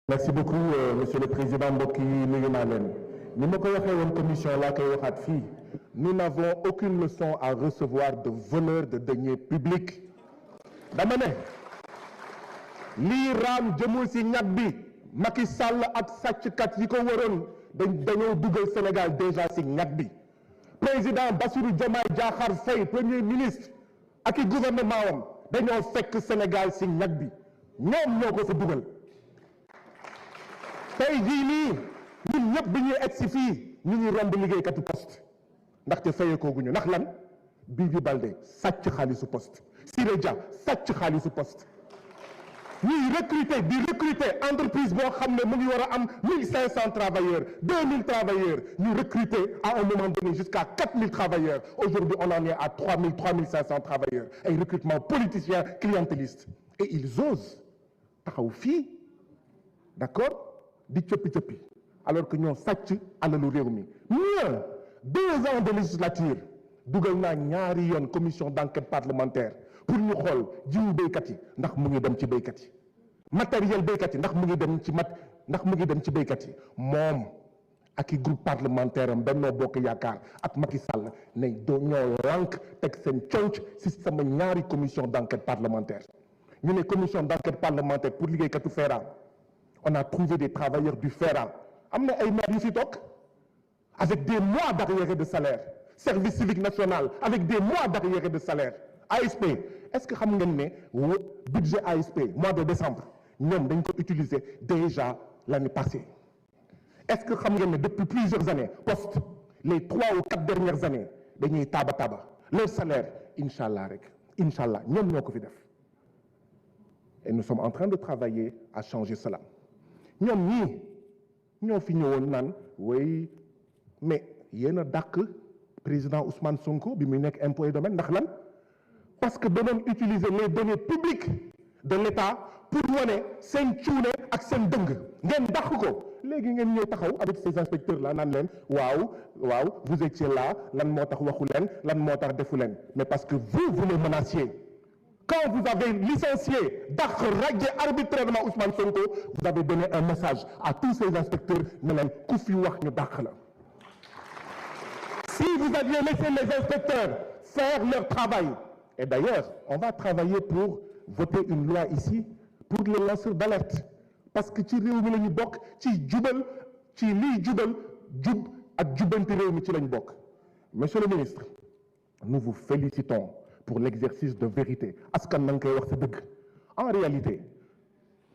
Merci beaucoup monsieur le président mbokk yi nuyu naa leen ni ma ko waxee woon commission laa koy waxaat fii nous n'avons aucune leçon à recevoir de voleurs de deniers publics dama ne lii raam jëmul si ñag bi Macky Sall ak sàcckat yi ko waroon dañoo dugal Sénégal déjà si ñag bi président Bassirou Diomaye Diakhar Faye premier ministre ak i gouvernement wam dañoo fekk Sénégal si ñag bi ñoom ñoo ko fa dugal tey jii nii ñun ñëpp bi ñuy egg si fii ñu ngi romb liggéeykatu poste ndaxte fayekooguñu ndax lan Bibi Baldé sàcc xaalisu poste Siré Dia sàcc xaalisu poste ñuy recruter entreprise boo xam ne mu ngi war a am 1500 travailleurs 2000 travailleurs ñu recruter à un moment donné jusqu'à 4000 travailleurs aujourd'hui on en est à 3000 3500 travailleurs ay recrutement politicien clientéliste et ils osent taxaw fii d'accord di cëppi alors que ñoo sàcc alalu réew mi mieux 2 ans de législature dugal naa ñaari yoon commission d'enquête parlementaire pour ñu xool jiwu béykat yi ndax mu ngi dem ci béykat yi matériel béykat yi ndax mu ngi dem ci béykat yi moom ak i groupe parlementaire am Benno Bokk Yaakaar ak Macky Sall ne doo ñoo lànk teg seen conc si sama ñaari commission d'enquête parlementaire ñu ne commission d'enquête parlementaire pour liggéeykatu FERA on a trouvé des travailleurs du FERA am na ay maires yu fi toog avec des mois d'arriérés de salaire service civique national avec des mois d'arriérés de salaire ASP est-ce que xam ngeen ne budget ASP mois de décembre ñoom dañ ko utiliser déjà l'année passée est-ce que xam ngeen ne depuis plusieurs années poste les 3 ou 4 dernières années dañuy taaba leur salaire inchallah ñoom ñoo ko fi def et nous sommes en train de travailler à changer cela ñoom ñii ñoo fi ñëwoon naan way mais yéen a dàq président Ousmane Sonko bi muy nekk impôt et domaine ndax lan parce que danoon utiliser les données publiques de l'État pour wane seen cuune ak seen dëng ngeen dàq ko léegi ngeen ñëw taxaw avec ces inspecteurs là naan leen waaw vous étiez là lan moo tax waxu leen lan moo tax defu leen mais parce que vous les menaciez quand vous avez licencié dàq radié arbitrairement Ousmane Sonko vous avez donné un message à tous ces inspecteurs ne leen ku fi wax ñu dàq la si vous aviez laissé les inspecteurs faire leur travail et d'ailleurs on va travailler pour voter une loi ici pour les lanceurs d'alerte parce que ci réew mi la ñu bokk ci jubal ci liy jubal jub ak jubanti réew mi ci lañ bokk monsieur le ministre nous vous félicitons pour l'exercice de vérité askan na nga koy wax sa dëgg en réalité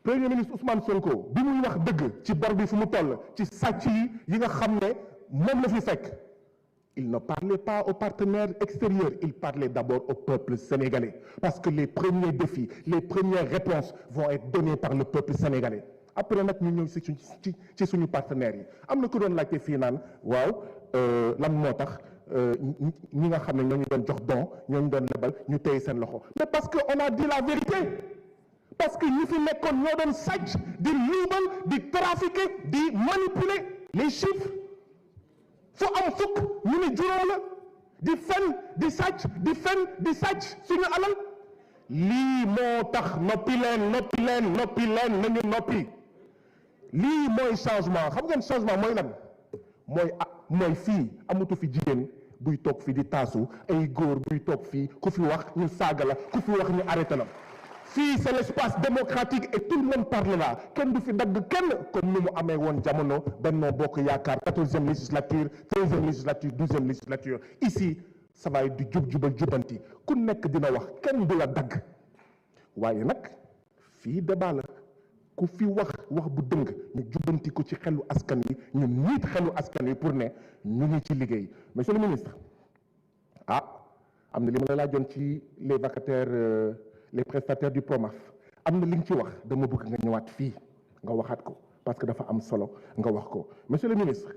premier ministre Ousmane Sonko bi muy wax dëgg ci bor bi fu mu toll ci sàcc yi nga xam ne moom la fi fekk il ne parlait pas aux partenaires extérieurs il parlait d'abord au peuple sénégalais parce que les premiers défis les premières réponses vont être données par le peuple sénégalais après nag ñu ñëw ci suñu partenaires yi am na ku doon laajte fii naan waaw lan moo tax ñi nga xam ne ñoo ñu doon jox don ñoo ñu doon lebal ñu téye seen loxo mais parce que on a dit la vérité parce que ñi fi nekkoon ñoo doon sàcc di luubal di trafiquer di manipuler les chiffres fu am fukk ñu ne juróom la di fen di sàcc suñu alal lii moo tax noppi leen nañu noppi lii mooy changement xam ngeen changement mooy lan mooy fii amatu fi jigéen buy toog fii di taasu ay góor buy toog fii ku fi wax ñu saaga la ku fi wax ñu arrêté la fii c'est l'espace démocratique et tout le monde parlera kenn du fi dagg kenn comme ni mu amee woon jamono Benno Bokk Yaakaar 14e législature 13e législature 12e législature ici ça va être du jubal jubanti ku nekk dina wax kenn du la dagg waaye nag fii débat la ku fi wax bu dëng ñu jubanti ko ci xelu askan wi ñu niit xelu askan wi pour ne ñu ngi ci liggéey monsieur le ministre am na li ma la laajoon ci les vacataires les prestataires du PROMAF am na li nga ci wax dama bëgg nga ñëwaat fii nga waxaat ko parce que dafa am solo nga wax ko monsieur le ministre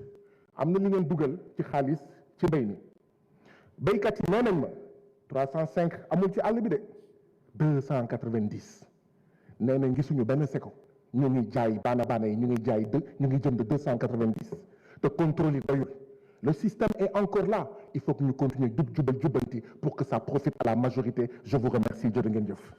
am na li ngeen dugal ci xaalis ci mbéy mi béykat yi nee nañ ma 305 amul ci àll bi de 290 nee nañ gisuñu benn seko ñu ngi jaay baana yi ñu ngi jënd 290 te contrôle yi doyul le système est encore là il faut que ñu continuer jubal jubanti pour que ça profite à la majorité je vous remercie jërë ngeen jëf